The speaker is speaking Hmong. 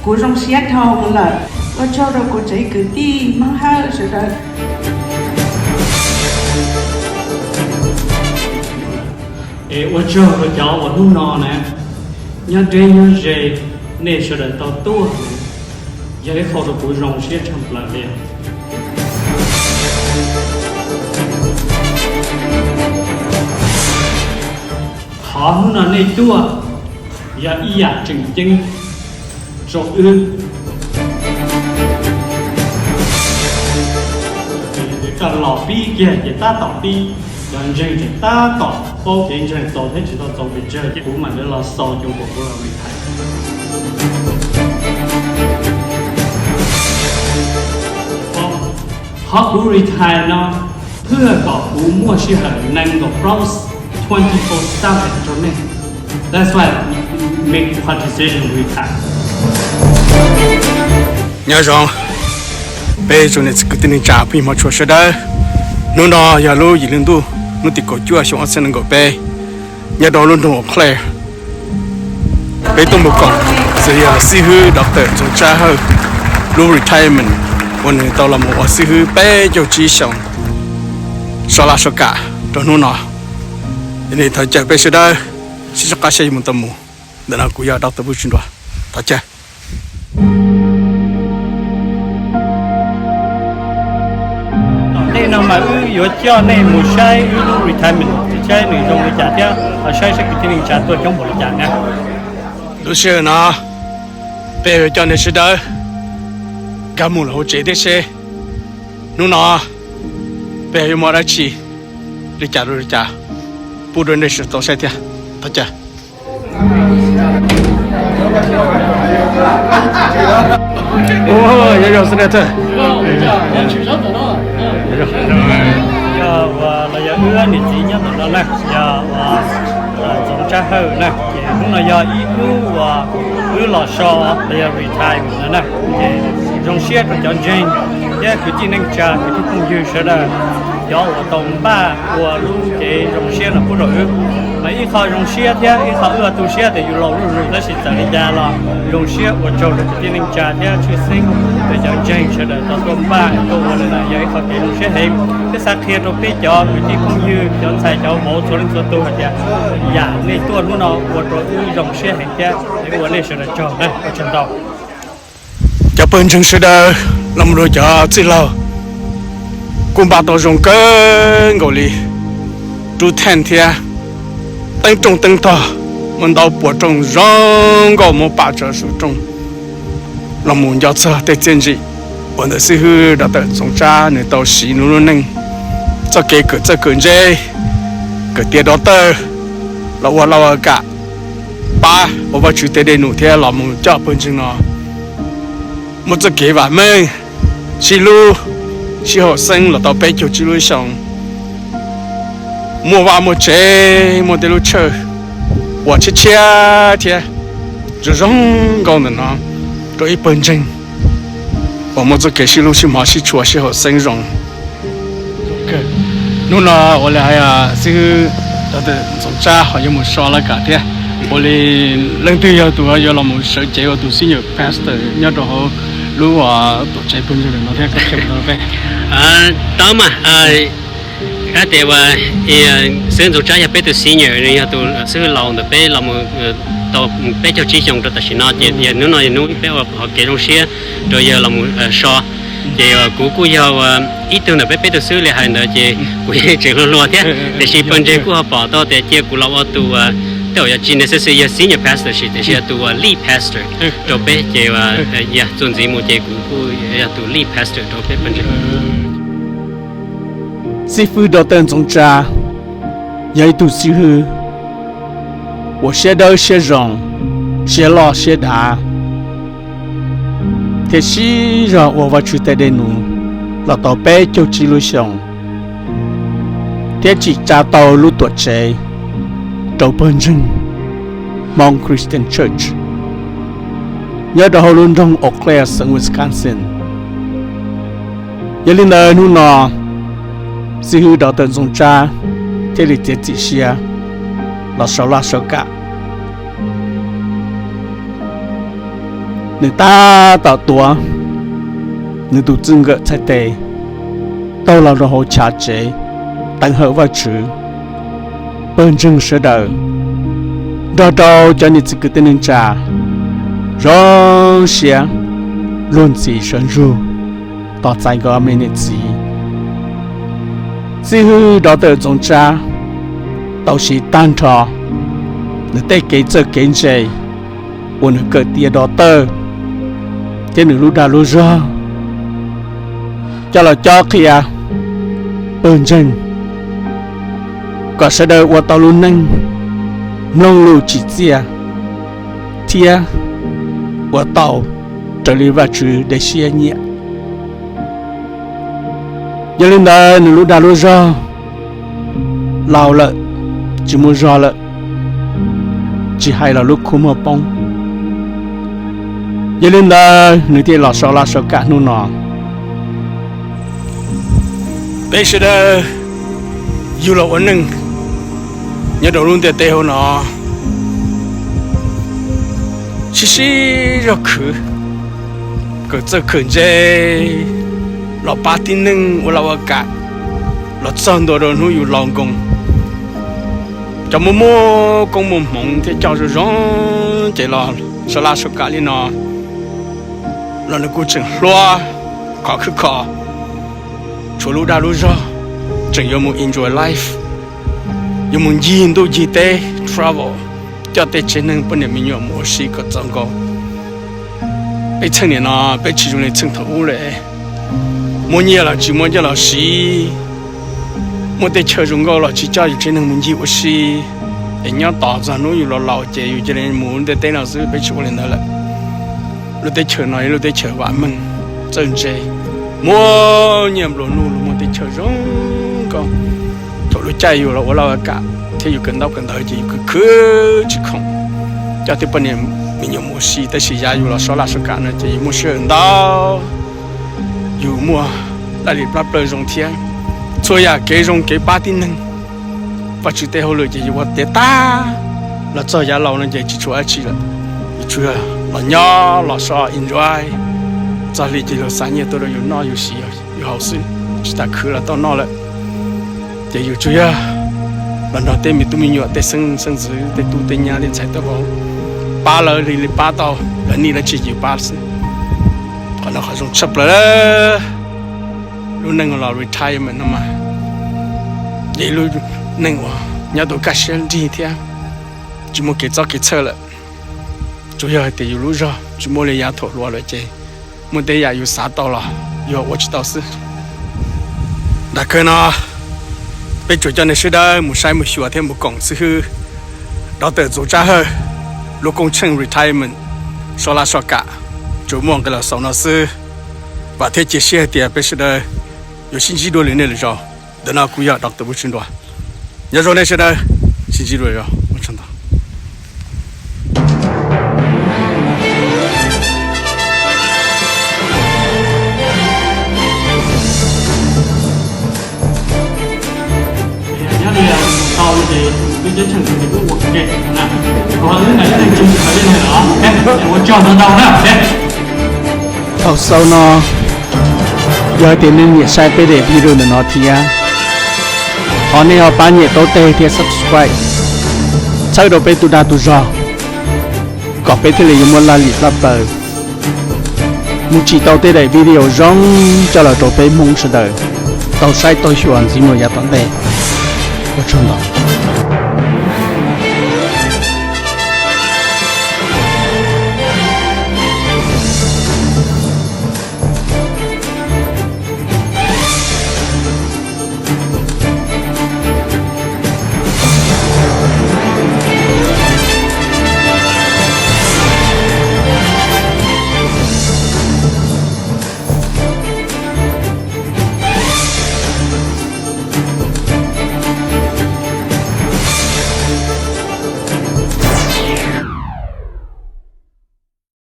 Kuv zoo siab dhau lawm, ua tsaug rau kuv tsev kwv tij Hmoob Hawj sawv daws. Es ua tsaug rau cov uas hnub no na, nyob deb nyob ze, nej sawv daws tau tuaj, yog ib qho rau kuv zoo siab tshaj plaws li. Qhov hnub no nej tuaj yog ib yam tseem ceeb rau wb. Ces koj los pib kiag ces tab tom pib, cov ntseeg ces tab tom paub kev ntseeg txaus thiab tsis tau txaus pes tsawg, ces kuv mam li los xaus ces kuv los retire. Qhov kuv retire no, pheej kom kuv muaj sij hawm nees nkaum plaub twenty four seven rau nej. That's why I make the decision to retire. Nyob zoo peb tsoom niam txiv kwv tij neej tsa phooj ywg hmov tshua sawv daws. Hnub no yog lub yim hli ntuj, hnub tim kaum cuaj xyoo ob txhiab nees nkaum peb, nyob rau lub nroog Eau Claire, peb tuaj mus koom txog yog xib hwb Doctor Ntxoov Tsab Hawj lub retirement uas nws tau los mus ua xib hwb peb caug tsib xyoos, so laj so kam rau hnub no. Yog li thov caw peb sawv daws sib soj qab saib mus tau mus. Ntawm no kuv yog Doctor Vwj Tswv Nruas, thov caw. Tom ntej no mas wb yuav coj nej mus saib wb lub retirement, saib nws zoo li cas thiab saib seb kwv tij neej tsa tuaj coob npaum li cas na. Lub sij hawm no peb yuav coj nej sawv daws nkag mus lawm hauv tsev thiab seb hnub no peb yuav muaj dab tsi li cas rau li cas pub rau nej sawv daws tau saib thiab. Thov caw. Yog uas los yog wb niam txiv nyob ntawm no na, yog uas Ntxoov Tsab Hawj na, ces hnub no yog ib hnub uas wb los so los yog retire no na, ces zoo siab rau cov ntseeg thiab kwv tij neej tsa kwv tij phooj ywg sawv daws, cov uas tau npaj ua lub cev zoo siab no pub rau wb. Mas ib qho zoo siab thiab ib qho wb tu siab tias yus laus zuj zus, tab sis txawm li cas los zoo siab ua tsaug rau kwv tij neej tsa thiab tshwj xeeb rau cov ntseeg sawv daws tau tuaj npaj tuaj ua li no, yog ib qho kev zoo siab heev. Thiab xav qhia rau peb cov kwv tij phooj ywg, cov ntxhais cov vauv txhua leej txhua tus hais tias yam nej tuaj hnub no ua rau wb zoo siab heev thiab ua nej sawv daws tsaug na, ua tsaug ntau. Cov pawg ntseeg sawv daws los mus rau cov txwj laug, kuj npaj tau zoo kawg nkaus li, rub theej thiab teeb rooj teeb tog, muaj ntau puas rooj zoo nkauj muab pam tso saum rooj, los mus nco txog tej txiaj ntsim uas ntawm xib hwb Doctor Ntxoov Tsab nws tau siv nws lub neej, txoj kev kawm txawj kawm ntse, kawm tiav doctor, los ua laj ua kam pab ua Vajtswv tej dej num thiab los mus coj pawg ntseeg no muaj txoj kev vam meej, sib hlub, sib haum xeeb los tau peb caug tsib lub xyoo, muaj vaj muaj tsev, muaj tej lub church uas tshiab tshiab thiab zoo zoo nkauj ntawm no rau ib pawg ntseeg uas muaj txoj kev sib hlub sib hmov sib tshua sib haum xeeb zoo. Hnub no ua li hais xib hwb Doctor Ntxoov Tsab ho yuav mus so laj kam thiab, ua li leej twg yog tus yuav los mus sawv cev ua tus senior pastor nyob rau hauv lub tuam tsev pawg ntseeg no thiab? Tau mas, hais tias xib hwb Ntxoov Tsab yog peb tus senior, nws yog tus xib hwb laus ntawm peb los mus tau peb caug tsib xyoo rau tam sim no, ces yog hnub no yog hnub peb ua hauv kev zoo siab rau yawg los mus so. Ces kuv kuj yog ib tug ntawm peb peb tug xib hwb li hais ntawd, ces kuv yeej tseem hluas hluas thiab, tiam sis pawg ntseeg kuj ho pom tau tias cia kuv los ua tus, tej zaum yog tsis necessarily yog senior pastor sis, tiam sis yog tus lead pastor rau peb, ces yog txuas ntxiv mus ces kuv kuj yog tus lead pastor rau peb pawg ntseeg. Xib hwb Doctor Ntxoov Tsab yog ib tug xib hwb uas siab dawb siab zoo, siab loj siab dav, thiab sib zog ua Vajtswv tej dej num los tau peb caug tsib lub xyoo, thiab tsim tsa tau lub tuam tsev rau pawg ntseeg Hmong Christian Church nyob rau hauv lub nroog Eau Claire, xeev Wisconsin. Yog li ntawd hnub no xib hwb Doctor Ntxoov Tsab thiaj li txiav txim siab los sau laj sau kam Nws tab tom tuav nws tus txij nkawm txhais tes taug los rau hauv chav tsev, teev hawm Vajtswv. Pawg ntseeg sawv daws nrog rau cov niam txiv kwv tij neej tsa zoo siab luag ntxhi sawv ntsug tos txais nkawd me niam txiv. Xib hwb Doctor Txoov Tsab tau siv tag nrho nws tej kev txawj kev ntse uas nws kawm tiav dov tawj thiab nws lub dag lub zog coj los cob qhia pawg ntseeg kom sawv daws ua tau lub neej mloog lus tsim txiaj thiab ua tau raws li Vajtswv dej siab nyiam. Yog li ntawd nws lub dag lub zog laus lawm, tsis muaj zog lawm, tsis hais los lub kua muag poob. Yog li ntawd nws thiaj los so laj so kam hnub no. Peb sawv daws yug los ua neej nyob rau lub ntiaj teb hauv no, sib sib zog khwv, kawm txawj kawm ntse, los pab tib neeg ua laj ua kam, los txog ntua rau hnub yus laus nkoos, cov muaj muaj koob muaj hmoov thiab coj zoo zoo ces los so laj so kam li no los nws kuj tseem hluas, khov khwb kho, tshuav lub dag lub zog, tseem yuav mus enjoy life, yuav mus ncig ntuj ncig teb, travel, coj tej tsev neeg poj niam me nyuam mus ua si kom txaus nkaus. Peb txheej niam no peb tsis zoo li txheej thaum ub lawm, muaj nyiaj los tsis muaj coj los siv, muaj tej chaw zoo nkauj los tsis coj yus tsev neeg mus ncig ua si, es nyob tos txog hnub yus los laus ces yus cia li mus ntiaj teb no xwb, peb tsis ua li ntawd lawm. Lub teb chaws no yog lub teb chaws vam meej, txawj ntse, muaj nyiaj nplua nuj, muaj tej chaw zoo nkauj. Thaum lub caij yus los ua laj ua kam thiab yus kawm ntaub kawm ntawv ces yus khwv khwv tsis khoom coj tej poj niam me nyuam mus ua si, tab sis yav yus los so laj so kam no ces yus muaj sij hawm ntau, yus muaj laj lim plab plaws zoo thiab txhua yam kev zoo kev pab tib neeg, Vajtswv tej hauj lwm ces yus ua tiav tag, los txog yav laus no ces tsis tshuav dab tsi lawm. Yus tsuas yog los nyob los so enjoy, txog hli ces luag xa nyiaj tuaj rau yus noj yus siv yus haus xwb, tsis tas khwv los tau noj lawm. Ces yus tsuas yog los nrog tej me tub me nyuam, tej xeeb xeeb ntxwv, tej tub tej nyab, tej ntxhais tej vauv, pab lawv li pab tau lawv nij lawv txiaj yus pab xwb. Qhov no qhov zoo tshaj plaws lub neej los retirement no mas, yog ib lub neej uas nyob tau kaj siab nrig thiab tsis muaj kev txob kev txhawj lawm. Tsuas yog hais tias yus lub zog tsis muaj li yav thaum hluas lawm ces muaj tej yam yus xav tau los yus ua tsis tau xwb. Nram kawg no peb tsuas coj nej sawv daws mus saib mus xyuas thiab mus koom xib hwb Doctor Txoov Tsab Hawj lub koob tsheej retirement, so laj so kam, tsuas muaj nqe los xaus no xwb. Vam thiab cia siab hais tias peb sawv daws yuav sib ntsib dua lwm niaj lwm zaus. Ntawm no kuv yog Doctor Vwj Tswv Nruas. Nyob zoo nej sawv daws, sib ntsib dua lwm zaus, ua tsaug ntau. Thaum xaus no, yog hais tias nej nyiam saib peb daim video ntawm no thiab, thov nej ho pab nyem taub teg thiab subscribe, txhawb rau peb tus dag tus zog, kom peb thiaj li yuav muaj laj lim plab plaws mus tsim tau tej daim video zoo coj los rau peb Hmoob sawv daws tau saib tau xyuas ntxiv mus yav tom ntej. Ua tsaug ntau.